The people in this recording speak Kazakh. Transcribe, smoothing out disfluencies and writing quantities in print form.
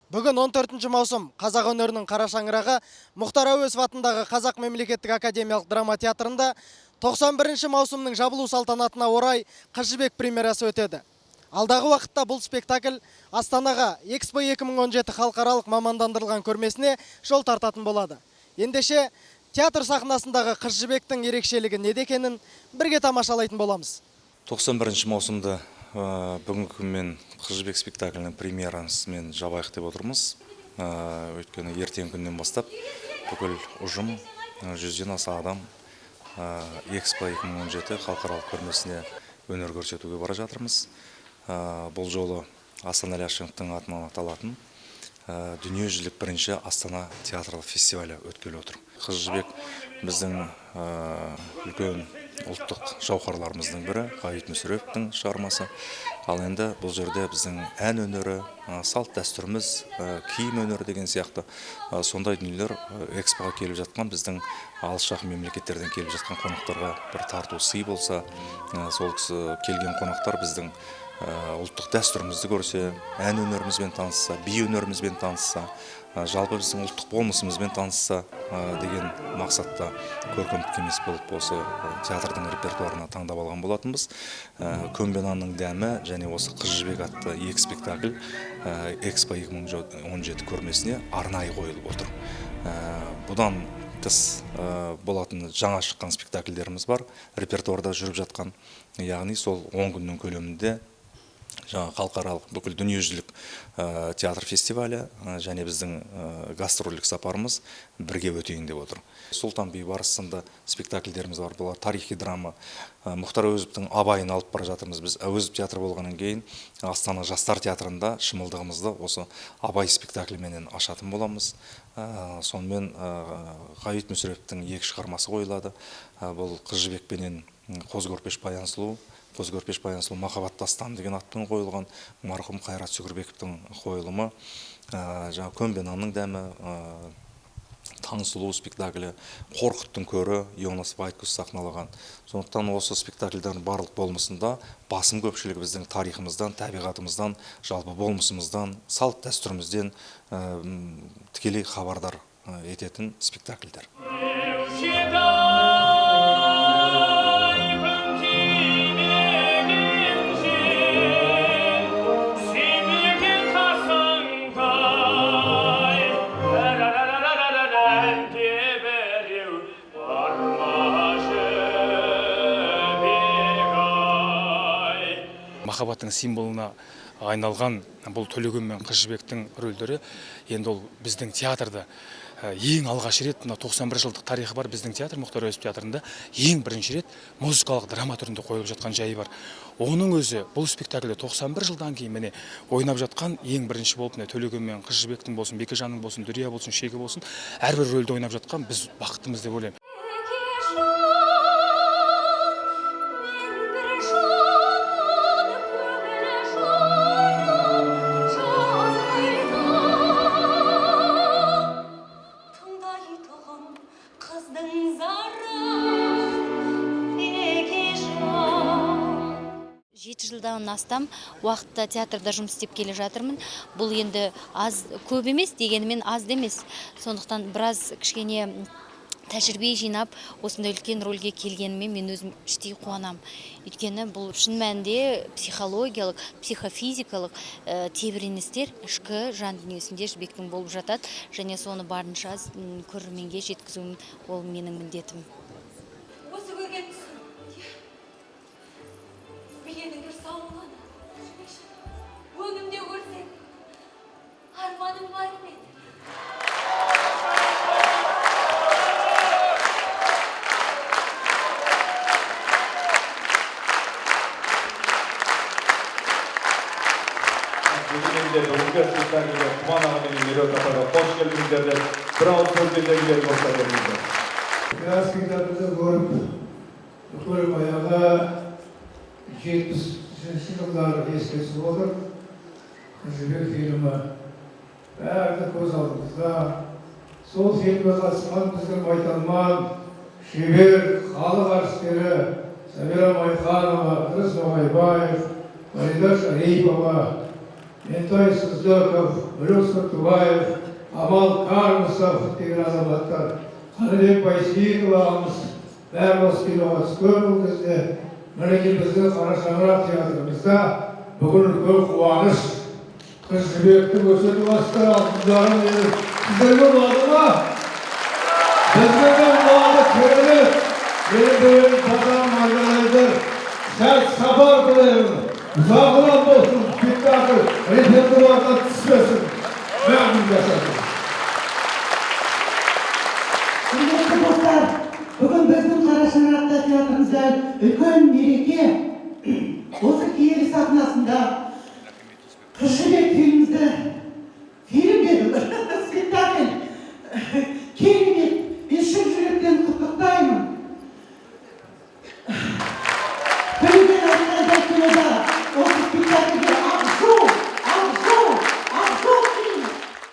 Бүгін 14 маусым қазақ өнерінің қара шаңырағы Мұхтар Әуезов атындағы Қазақ мемлекеттік академиялық драма театрында 91 маусымның жабылу салтанатына орай Қыз Жібек премьерасы өтеді. Алдағы уақытта бұл спектакль Астанаға Экспо 2017 халықаралық мамандандырылған көрмесіне жол тартатын болады. Ендеше театр сахнасындағы Қыз Жібектің ерекшелігі неде екенін бірге тамашалайтын боламыз. 91 маусымды бүгінгі күнмен Қыз Жібек спектаклінің премьерасымен жабайық деп отырмыз. Өйткені ертеңгі күннен бастап бүкіл ұжым, 100-ден аса адам Экспо 2017 халықаралық көрмесіне өнер көрсетуге бара жатырмыз. Бұл жолы Асан Ляшеновтың атынан аталатын дүниежүзілік бірінші Астана театрлық фестивалі өткелі отыр. Қыз Жібек біздің үлкен ұлттық жауһарларымыздың бірі, Ғабит Мүсіреповтің шығармасы. Ал енді бұл жерде біздің ән өнері, салт дәстүріміз, киім өнері деген сияқты сондай дүниелер экспоға келіп жатқан біздің алыс жақын мемлекеттерден келіп жатқан қонақтарға бір тарту сый болса, сол кісі келген қонақтар біздің ұлттық дәстүрімізді көрсе, ән өнерімізбен танысса, би өнерімізбен танысса, жалпы біздің ұлттық болмысымызбен танысса деген мақсатта көркемдік кеңес болып осы театрдың репертуарына таңдап алған болатынбыз. Көмбе нанның дәмі және осы Қыз Жібек атты екі спектакль Экспо 2017 көрмесіне арнайы қойылып отыр. Бұдан тыс болатын жаңа шыққан спектакльдеріміз бар, репертуарда жүріп жатқан, яғни сол 10 күннің көлемінде жаңа халықаралық бүкіл дүниежүзілік театр фестивалі және біздің гастрольдік сапарымыз бірге өтейін деп отыр. Сұлтан Бейбарыс сынды спектакльдеріміз бар, бұлар тарихи драма. Мұхтар Әуезовтің Абайын алып бара жатырмыз біз. Әуезов театры болғаннан кейін Астана жастар театрында шымылдығымызды осы Абай спектакліменен ашатын боламыз. Сонымен Ғабит Мүсіреповтің екі шығармасы қойылады. Бұл Қыз Жібек пенен Қоз Көрпеш Баян Сұлу. Қоз Көрпеш Баян Сұлу махаббат дастаны деген атпен қойылған марқұм Қайрат Сүгірбековтің қойылымы. Жаңа Көмбе нанның дәмі, Таң сұлу спектаклі, Қорқыттың көрі Йонас Вайткус сахналаған. Сондықтан осы спектакльдердің барлық болмысында басым көпшілігі біздің тарихымыздан, табиғатымыздан, жалпы болмысымыздан, салт дәстүрімізден тікелей хабардар ететін спектакльдер. Махаббаттың символына айналған бұл Төлеген мен Қыз Жібектің рөлдері енді ол біздің театрда ең алғаш рет, мына 91 жылдық тарихы бар біздің театр, Мұхтар Әуезов театрында ең бірінші рет музыкалық драма түрінде қойылып жатқан жайы бар. Оның өзі бұл спектакльде 91 жылдан кейін міне ойнап жатқан ең бірінші болып міне Төлеген мен Қыз Жібектің болсын, Бекежанның болсын, Дүрия болсын, Шеге болсын, әрбір рөлді ойнап жатқан біз бақыттымыз деп ойлаймын. 7 жылдан астам уақытта театрда жұмыс істеп келе жатырмын. Бұл енді аз, көп емес, дегенімен аз да емес. Сондықтан біраз кішкене тәжірибе жинап, осындай үлкен рөлге келгеніме мен өзім іштей қуанамын. Өйткені бұл шын мәнінде психологиялық, психофизикалық тебіреністер ішкі жан дүниесінде Жібектің болып жатады және соны барынша көрерменге жеткізуім ол менің міндетім. Осы көрген түсім, биенің бір сауынғаны. Өңімде көрсең, арманым бар ма еді? Бүгін енді бүгінгі спектакльге Құман аға мен Меруерт апайға қош келдіңіздер деп бір ауыз сөз кезегін рұқсат етіңіздер. Мен спектакльді көріп, бүкіл баяғы 70-ші жылдар еске түсіп отыр. Қыз Жібек фильмі бәрі көз алдымызда. Сол фильмге қатысқан біздің майталман, шебер халық әртістері Сәбира Майқанова, Ыдырыс Ноғайбаев, Фарида Шарипова, Ментай Сыздықов, Мүлік Сыртыбаев, Амал Кармысов деген азаматтар, Қаныбек Байсейітов ағамыз, бәрі осы киноға түскен ол кезде. Мінекей, біздің Қара Шаңырақ театрымызда бүгін үлкен қуаныш: Қыз Жібекті көрсетіп жатыр, алтындарым менің. Сіздерге ұнады ма? Бізге де ұнады, керемет. Менің бүгін батам айналайындар, сәт сапар тілеймін, ұзағынан болсын, спектакль репертуардан түспесін, бәрін жасасын. Құрметті достар, бүгін біздің Қара Шаңырақта театрымызда үлкен мереке. Осы киелі сахнасында